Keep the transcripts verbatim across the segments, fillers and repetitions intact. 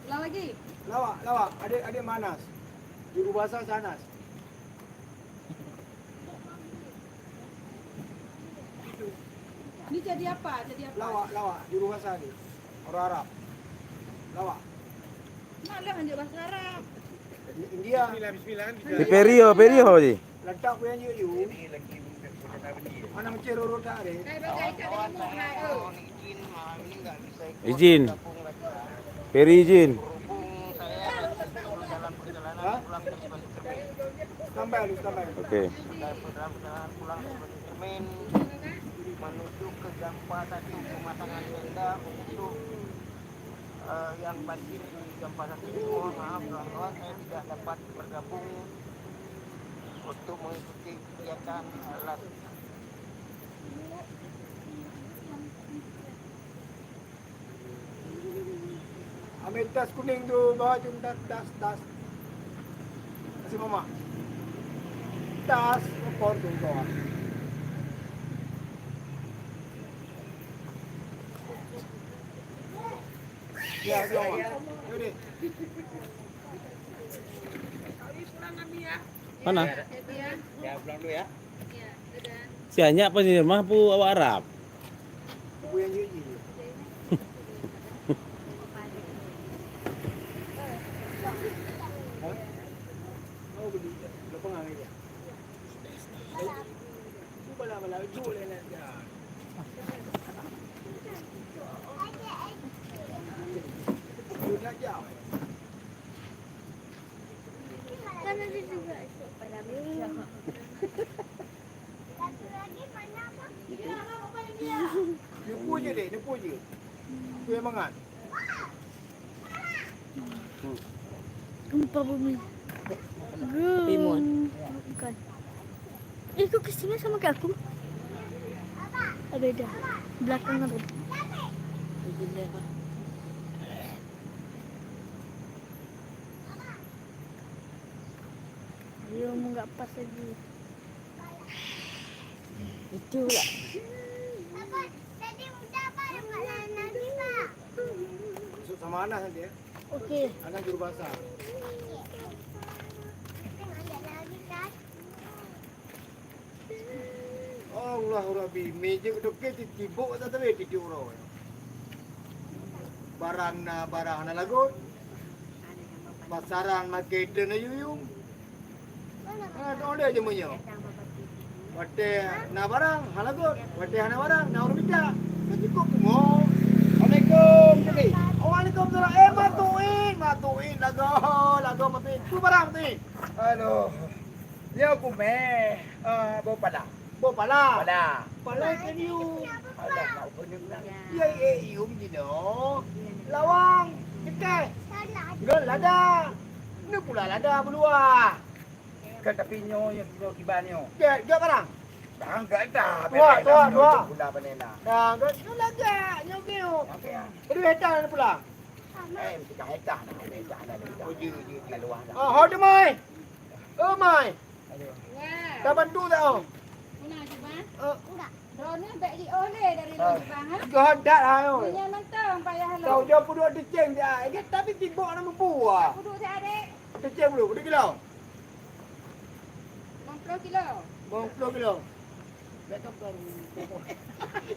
Ulang lagi. Lawak, lawak. Adik, adik Manas. Juru bahasa Sanas. Ni jadi apa? Jadi apa? Lawak, lawak. Juru bahasa ni. Orang Arab. Lawak. Nak lah lanjut bahasa Arab. India. Bismillah, bismillah. Di Perio, Perio je. Lantak puyang yuk yuk. Mana macam roro tak ada? Izin. Peri izin. Ha? Sampai lu, sampai. Oke. Menuju ke Jampa satu pemasangan tenda untuk, eh, yang parkir di Jampa satu. Mohon maaf, kawan-kawan, saya tidak dapat bergabung untuk mengikuti kegiatan, eh, live. Ambil tas kuning tu, bawa jom tas, tas, tas. Kasih mama. Tas, opor tu, bawa. Ya, ya. Yuk, deh. Mana? Ya, pulang dulu ya. Si Anyak pasti mah pu awak Arab. Neupue je deh, neupue je. Neupue mangat. Gempa bumi. Timun. Bukan. Eh, kok ke sini sama kayak aku? Ah, beda. Belakang ada. Belum, enggak pas lagi. Itu lah. Masuk sama Anas nanti ya. Oke. Anas juru bahasa. Allahu Rabbi, meja keudokée titibok tak tabe titik uroe. Barang na barang hana lagot. Pasaran makai teuna yuyung. Ah, tak ada je meunyoe. Watée na barang, hana lagot. Watée hana barang, na ureuëng mita. Kan cukup pungo. Assalamualaikum, Cik. Waalaikumsalam. Eh, Mak Tuin, Mak Tuin, lagoe, lagoe Mak Tuin. Tu barang, Mak Tuin. Aduh. Nyoe kumé, eh, boh pala. Boh pala? Pala. Pala ikan hiu. Alah, nak peuneueng lah. Ya, eh, hiu jinoe. Lawang, ikan. Ngon lada. Ni pula lada beuluah. Kan tapi nyoe, nyoe, nyoe kiban nyoe. Gèt, gèt barang. Dah gèt dah. Tuak, tuak, tuak. Pula panena. Dah gèt, nyoe lagak, nyoe, nyoe. Okey, ah. Aduh, hetan pula. Eh, mesti ka hetan dah, hetan dah, hetan. Oh, ya, ya, ya. Dah luah dah. Ah, ho, Mai. Oh, Mai. Aduh. Ka bantu tak, oh? Guna aja, Bang. Eh. Enggak. Droeneuh bèk jiôh lé dari lôn, Bang, ha? Godat, ha, oh. Meunyoe mantong payah lôn. Kau jauh puduk teuceng dia. Eh, tapi tibok nama buah. Puduk si adek. Teuceng dulu, puduk kilo. Lima puluh kilo. Lima puluh kilo.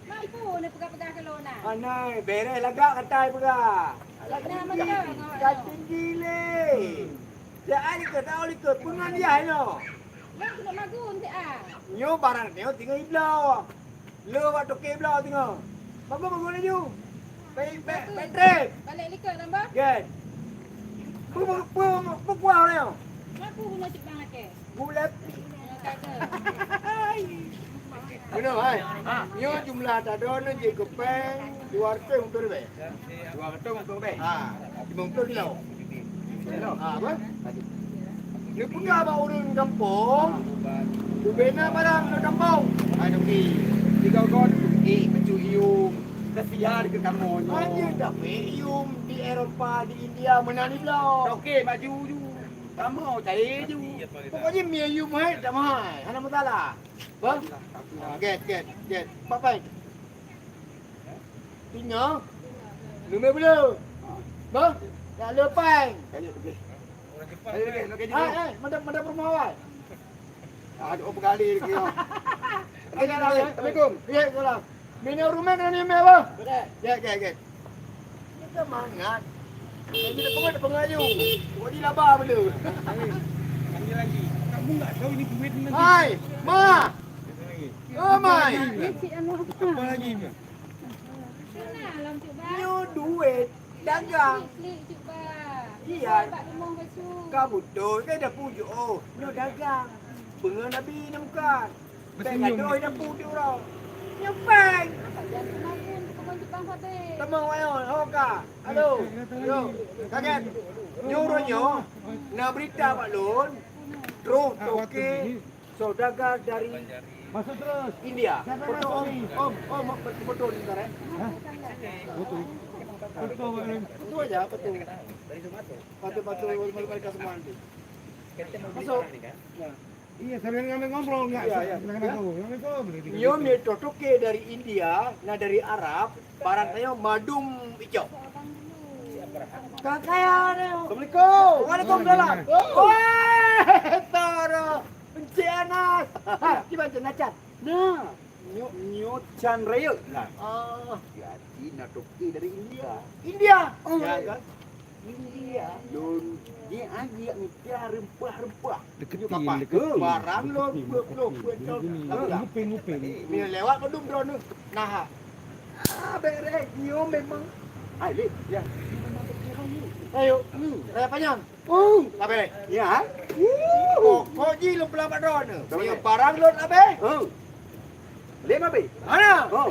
Mampu ni peugah-peugah keu lôn na. Anai, bereh lagak katai peugah. Lagak na mantong. Ka tinggi lé. Ya, ai likot, ai likot. Peungon yah nyoe. Lôn keuneuk magun, Cik, ah. Nyoe barang nyoe tinggai ibloe. Le bak toke bloe teungoh. Bagus, bagus laju. Baik, baik, baik trip. Balik likot, Abah. Gen. Pu, pu, pu, pu kuah orang. Aku guna cik bang akeh. Bulat. Kata. Benar, hai. Ha. Nyoe jumlah tadon ni jeuet keu pèng dua ratus untuk lebih. Dua ratus untuk lebih. Ha. Lima puluh kilo. Ha, apa? Neupeugah bak ureueng gampông, leubeh na barang lam gampông. Hai, Toke. Tiga gon, eh, bacut ium. Kasihan keu kamoe nyoe. Hana dapet ium di Eropa, di India, meunan di bloe. Toke, maju ju. Kamoe cari ju. Pokoknya mi ium hai, tak mahai. Hana masalah. Bah? Ha, get, get, get. Papai. Singoh. Lumé beuleue. Bah? Dak le péng. Kali tu. Kali tu, kali tu. Hai, hai, mantap, mantap rumah awai. Ah, oh, pegali lagi, oh. Assalamualaikum. Assalamualaikum. Ya, salam. Minum rumah ni, ni, apa? Ya, ya, ya. Kita mangat. Ini kita pengayu. Kau di laba benda. Kami lagi. Kamu nggak tahu ini duit ni nanti. Hai, ma. Oh, mai. Apa lagi, ma? Nyoe duit dagang. Iya. Ka beutôi, ka dah pujuk. Oh, nyoe dagang. Beungoh Nabi nyoe bukan. Bèk gadoh dah pujuk uroe. Nyoe péng. Teuma wayon, ho ka. Halo. Yo, kaget. Nyoe uroe nyoe, na berita bak lôn. Troh toke saudagar dari India. Foto, Om, Om, Om, betul ni, bentar, eh. Hah? Betul. Betul, Om. Betul aja, betul. Betul, betul, mereka semua nanti. Masuk. Ya. Iya, sambil ngambil ngobrol, enggak? Iya, iya. Jangan aku. Jangan aku. Nyoe mie totoke dari India, na dari Arab, barang saya madum icok. Kang kaya ni. Assalamualaikum. Waalaikumsalam. Wah, Tara. Encik Anas. Kiban cen acan? Nah, nyoe, nyoe can rayeuk lah. Ah. Jadi na toke dari India. India? Oh. Ya kan? India. Lôn, dia aja mita rempah-rempah. Deketin, deketin. Barang lôn, deketin, peuet ploh, deketin. Peuet ploh. Ini, ini, nguping, nguping. Bila lewat madum droeneuh. Nah. Ah, bereh, nyoe memang. Hai, Lip. Ya. Ayo. Hmm. Raya panjang. Oh, labeh. Ya. Pokok jih lôn peulamat droeneuh. Betul. Barang lôn labeh. Oh. Lem abis. Mana? Oh.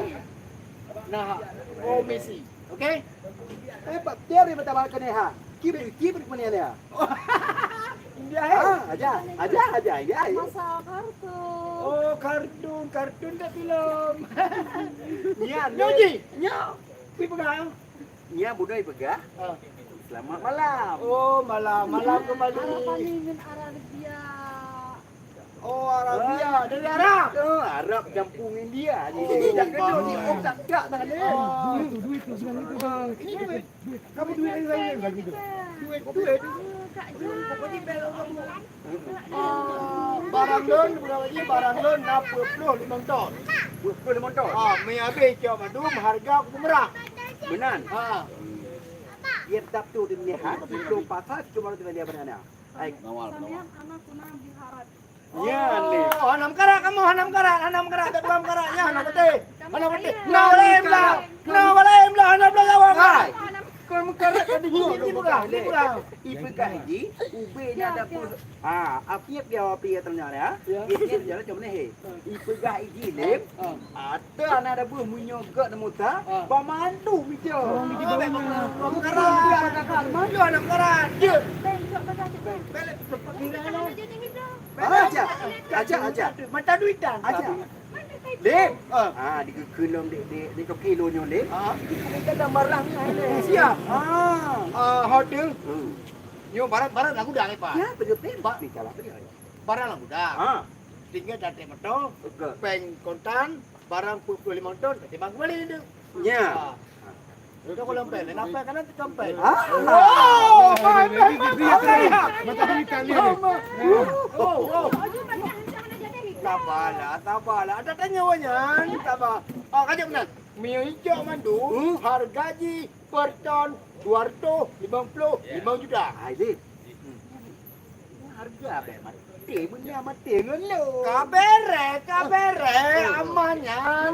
Nah, komisi. Oke? Eh, Pak, tiap hari bertambah kena ha. Kibir, kibir kena ha. India, eh? Ah, aja, aja, aja, ya, ya. Masa kartun. Oh, kartun, kartun dak filem. Nya, Nyoji. Nya, kui pegang. Nya budoi peugah, ah, "Selamat malam." Oh, malam. Malam kembali. Harapan ni ngon Arabia. Oh, Arabia. Ah. Dari Arab? Oh, Arab campur India. Oh. Jadi, dah kena di otak tak tadi. Oh. Duit tu, duit tu, sekarang tu. Ah, ini duit. Duit. Kamu duit lagi, lagi tu. Duit, duit. Pokoknya bel kamu. Ah, barang lôn, barang lôn na peuet ploh limong ton. Peuet ploh limong ton? Ah, mie abis cok mandum, harga aku peumurah. Meunan? Ha. Dia tetap tu dia melihat, itu pasal cuma tu dia benar. Ai. Samian anak kuna biharat. Ya, ni. Oh, hana meukarat kamoe, hana meukarat, hana meukarat, tak tukang meukarat, ya, hana beuteh. Hana beuteh. Na balai meulah. Na balai meulah, hana beuteh jawab, hai. Kau meukarat tadi ni, ni bukan, ni bukan. Ipeugah iji, ubé na dapur. Ah, apiep dia api ya ternyata ya. Ya. Dia jalan cuma ni, he. Ipeugah iji lem. Ah. Ata anak dapur meunyoe gak nemu ta, ah, ba mandu mita. Oh, mita. Meukarat. Meukarat. Meukarat. Dia. Balik. Aja, aja, aja. Mata duitan. Aja. Lem. Ah. Ah, di keulom dek, dek, dek toke lôn nyoe, Lem. Ah. Di keulom dalam barang ni, Lem. Siap. Ah. Ah, hotel. Hmm. Nyoe barang, barang lam gudang, eh, Pak. Ya, betul, Lem. Pak. Ni salah tadi. Barang lam gudang. Ah. Tinggal datai moto, betul, péng kontan, barang peuet ploh limong ton, datai bang kembali tu. Ya. Ah. Itu kalau péng, kenapa? Karena itu kan péng. Ah. Oh, péng, péng, péng, péng. Macam Italia ni. Oh, oh. Sabarlah, sabarlah. Ada tanya awak nyan, sabar. Ah, kajak benar. Mie hijau mandu, hmm, harga jih per ton dua ratus lima puluh lima juta. Hai, Zin. Harga abéh maté, meunyo maté ngon lôn. Ka bereh, ka bereh, aman nyan.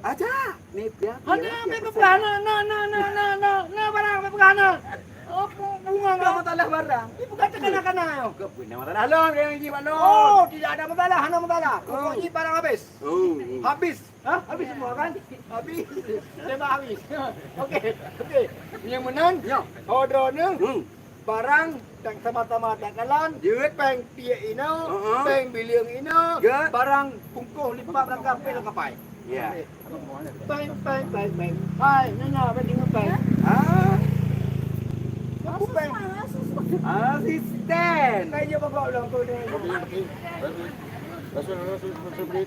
Aja, ni dia. Hana, dia, dia peugah, na, na, barang, peugah, na. Oh, bu-, bunga enggak masalah barang. Ni bukan terkena-kena, yo. Bukan masalah lôn, dia yang jimat lôn. Oh, tidak ada masalah, hana masalah. Oh. Pokoknya barang habis. Oh. Habis. Hah? Habis semua kan? Habis. Tembak habis. Okey, okey. Nyang meunan, ya, ho droeneuh, hmm, barang tak sama-sama tak kalan, jeuet, péng tiek inoe, heeh, péng bilieng inoe, jeuet, barang bungkôh lipat lam kapai, lam kapai. Ya. Péng, péng, péng, péng. Hai, nyonya, péng tiga péng. Ah. Aku péng. Asisten. Kayak dia bawa ulang tu ni. Rasul, Rasul, Rasul, Rasul.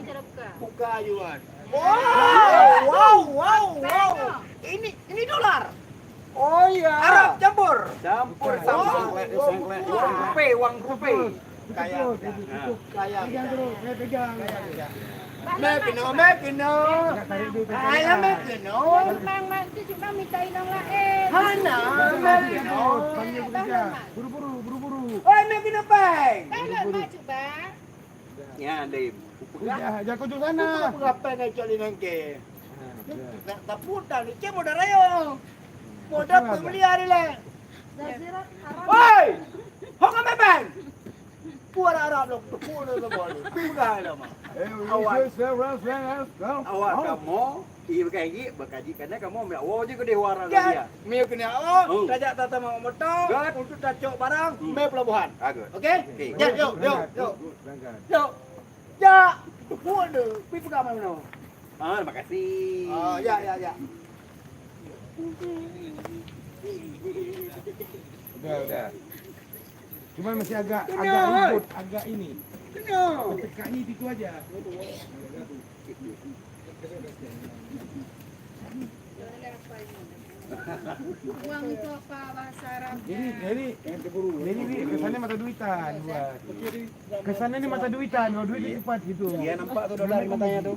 cara buka. Buka, Yuan. Wow, wow, wow, wow. Ini, ini dolar. Oh, iya. Arab campur. Campur sama. Oh, wang rupiah, wang rupiah. Kaya. Kaya. Pegang terus, saya pegang. Mè keunoe, mè keunoe. Hai lah, mè keunoe. Mang, mang, tu cuma minta inong laén. Hana, mè keunoe. Panggil pekerja. Buru-buru, buru-buru. Oi, mè keunoe, Peng. Bang, mak cuba. Ya, Lim. Udah, jangan kau sana. Udah, Peng, cok li nangke. Nak taput dah, ni cek modal raya. Modal pemulia ni lah. Woi! Hong kami, Peng. Puara Arab lo, puara lo, puara lo. Pegang lo, mah. Awak. Awak kamu, iya, bukan gigi, bukan gigi, karena kamu ambil awal je ke di luar dia. Mie kena awal, tajak tata mau motor, untuk tacok barang, mie pelabuhan. Oke? Oke. Ya, yuk, yuk, yuk. Yuk. Ya. Waduh, pi pegang mana? Ah, terima kasih. Ah, ya, ya, ya. Udah, udah. Cuma masih agak, agak ribut, agak ini. Kena. Tekannya itu aja. Uang itu apa bahasa Arab? Jadi, jadi, jadi, Wi, kesannya mata duitan buat. Kesannya ni mata duitan, kalau duit cepat gitu. Iya, nampak tu dolar di matanya tu.